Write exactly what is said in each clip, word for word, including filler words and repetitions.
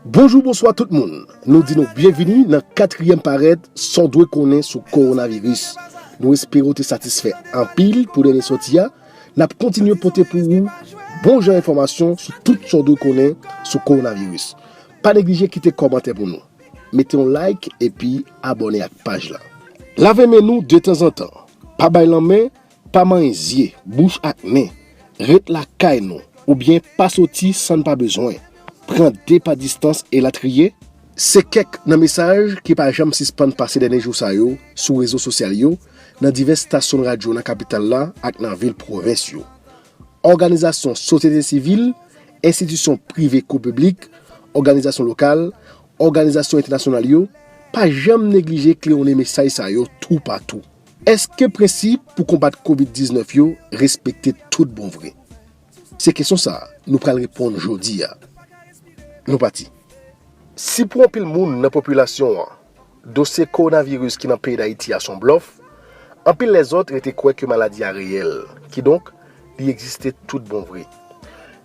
Bonjou, bonswa tout moun. Nou di nou byenvini nan katriyèm parèt Sa w dwe konnen sou kowonaviris. Nou espere w te satisfè anpil pou dènye sòti a. N ap kontinye pote pou ou bon jan enfòmasyon sou tout sa w dwe konnen sou kowonaviris. Pa neglije kite kòmantè pou nou. Mete yon like epi abòne ak paj la. Lave men nou detanzantan. Pa bay lanmen, pa manyen zye, bouch ak nen. Ret lakay nou, oubyen pa soti san n pa bezwen. Pran de pa distans elatriye. Se kèk nan mesaj ki pa janm sispann pase dènye jou sa yo sou rezo sosyal yo, nan divès estasyon radyo nan kapital la ak nan vil pwovens yo. Òganizasyon sosyete sivil, enstitisyon prive kou piblik, òganizasyon lokal, òganizasyon entènasyonal yo, pa janm neglije klewonnen mesaj sa yo toupatou. Èske prensip pou konbat kovid diznèf yo respekte tout bon vre? Se kesyon sa a nou pral reponn jodi a. Nou pati. Si pou anpil moun nan popilasyon an, dosye kowonaviris ki nan peyi Dayiti a se yon blòf, anpil lèzòt rete kwè ke maladi a reyèl, kidonk, li egziste tout bon vre.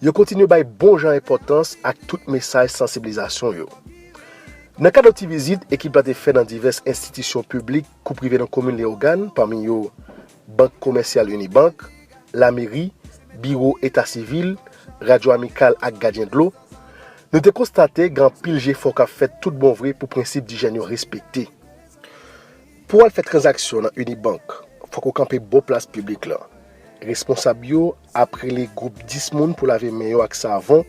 Yo kontinye bay bon jan enpòtans ak tout mesaj sansibilizasyon yo. Nan kad yon ti vizit ekip la te fè nan divès enstitisyon piblik kou prive nan komin Leyogàn, pami yo Bank Komèsyal Unibank, lameri, biwo eta sivil, radyo Amikal ak Gadyen Dlo, nou te konstate gen anpil jefò k ap fèt tout bon vre pou prensip dijèn yo respekte. Pou w al fè tranzaksyon nan Unibank, fòk ou kanpe bò plas piblik lan. Responsab yo ap rele gwoup dis moun pou lave men yo ak savon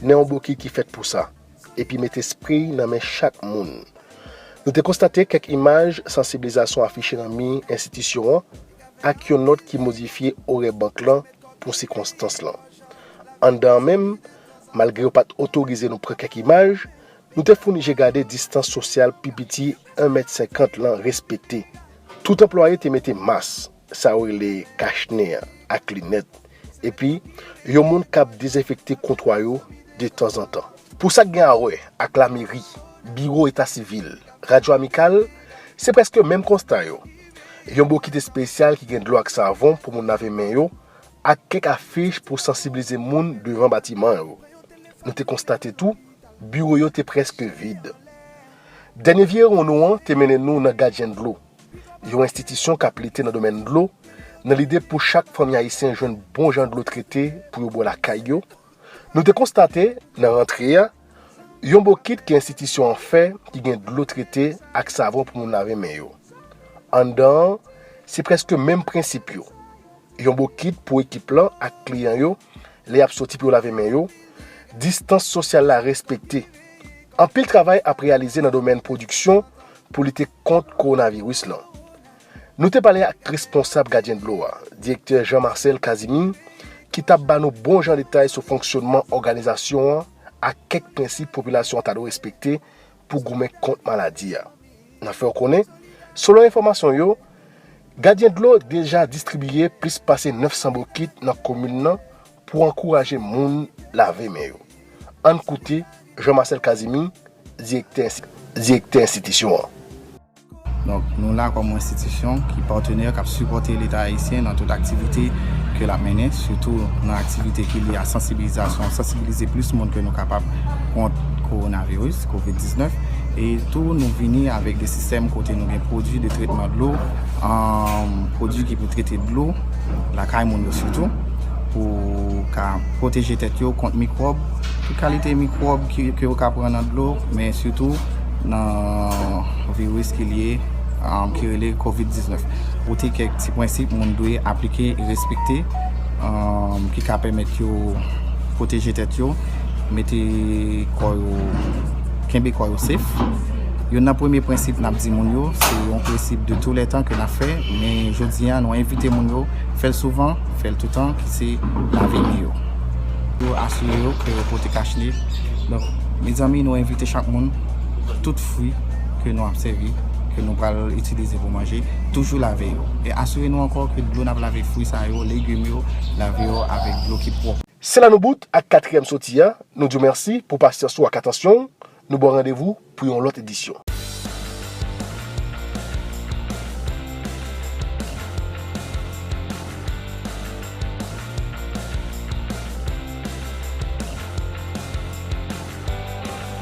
nan yon bokit ki fèt pou sa, epi mete sprey nan men chak moun. Nou te konstate kèk imaj sansibilizasyon afiche nan mi enstitisyon an ak yon nòt ki modifye orè bank lan pou sikonstans lan. Anndan an menm, malgre yo pa t otorize nou pran kèk imaj, nou te founi je gade distans sosyal pi piti en mèt senkant lan respekte. Tout anplwaye te mete mas, sa yo rele kach nen an, ak linèt, epi yon moun k ap dezenfekte kontwa yo detanzantan. Pou sa k gen a wè ak lameri, biwo eta sivil, radyo Amikal, se prèske menm konsta yo. Yon bokit espesyal ki gen dlo ak savon pou moun lave men yo, ak kèk afich pou sansibilize moun devan batiman yo. Nou te konstate tou, biwo yo te prèske vid. Dènye virewon nou an te mennen nou nan Gadyen Dlo, yon enstitisyon k ap lite nan domèn dlo, nan lide pou chak fanmi ayisyen jwenn bon jan dlo trete pou yo bwè lakay yo. Nou te konstate, nan rantre a, yon bokit ke enstitisyon an fè ki gen dlo trete ak savon pou moun lave men yo. Anndan an, se prèske menm prensip yo. Yon bokit pou ekip lan ak kliyan yo lè y ap soti pou yo lave men yo. Distans sosyal la respekte. Anpil travay ap reyalize nan domèn pwodiksyon pou lite kont kowonaviris lan. Nou te pale ak responsab Gadyen Dlo a, direktè Jean Marcel Casimir, ki t ap ba nou bon jan detay sou fonksyònman òganizasyon an ak kèk prensip popilasyon an ta dwe respekte pou goumen kont maladi a. N ap fè w konnen, selon enfòmasyon yo, Gadyen Dlo deja distribiye plis pase nèf san bokit nan komin nan pou ankouraje moun lave men yo. Ann koute Jean Marcel Casimir, direktè ensti-, direktè enstitisyon an. Donk, nou la kòm yon enstitisyon ki patnè k ap sipòte Leta ayisyen nan tout aktivite ke l ap mennen, sitou nan aktivite ki lye a sansibilizasyon, sansibilize plis moun ke nou kapab kont kowonaviris, kovid diznèf. E tou, nou vini avèk de sistèm kote nou gen pwodui de tretman dlo, um, pwodui ki pou trete dlo lakay moun yo sitou, pou ka pwoteje tèt yo kont mikwòb, tout kalite mikwòb ki, ke yo ka pran nan dlo, men sitou nan viris ki lye, um, ki rele kovid diznèf. Pote kèk ti prensip moun dwe aplike e respekte, um, ki ka pèmèt yo pwoteje tèt yo, mete kò yo, kenbe kò yo sef. Youn nan premye prensip n ap di moun yo, se yon prensip de tou lè tan ke n ap fè, men jodi a, nou envite moun yo fè l souvan, fè l toutan, ki se lave men yo. Yo asire yo ke yo pote kach nen. Donk, mezanmi, nou envite chak moun, tout fwi ke nou ap sèvi, ke nou pral itilize pou manje, toujou lave yo. E asire nou ankò ke dlo n ap lave fwi sa yo, legim yo, lave yo avèk dlo ki pwòp. Se la nou bout ak katriyèm sòti a. Nou di w mèsi pou pasyans ou ak atansyon w. Nou ba w randevou pou yon lòt edisyon.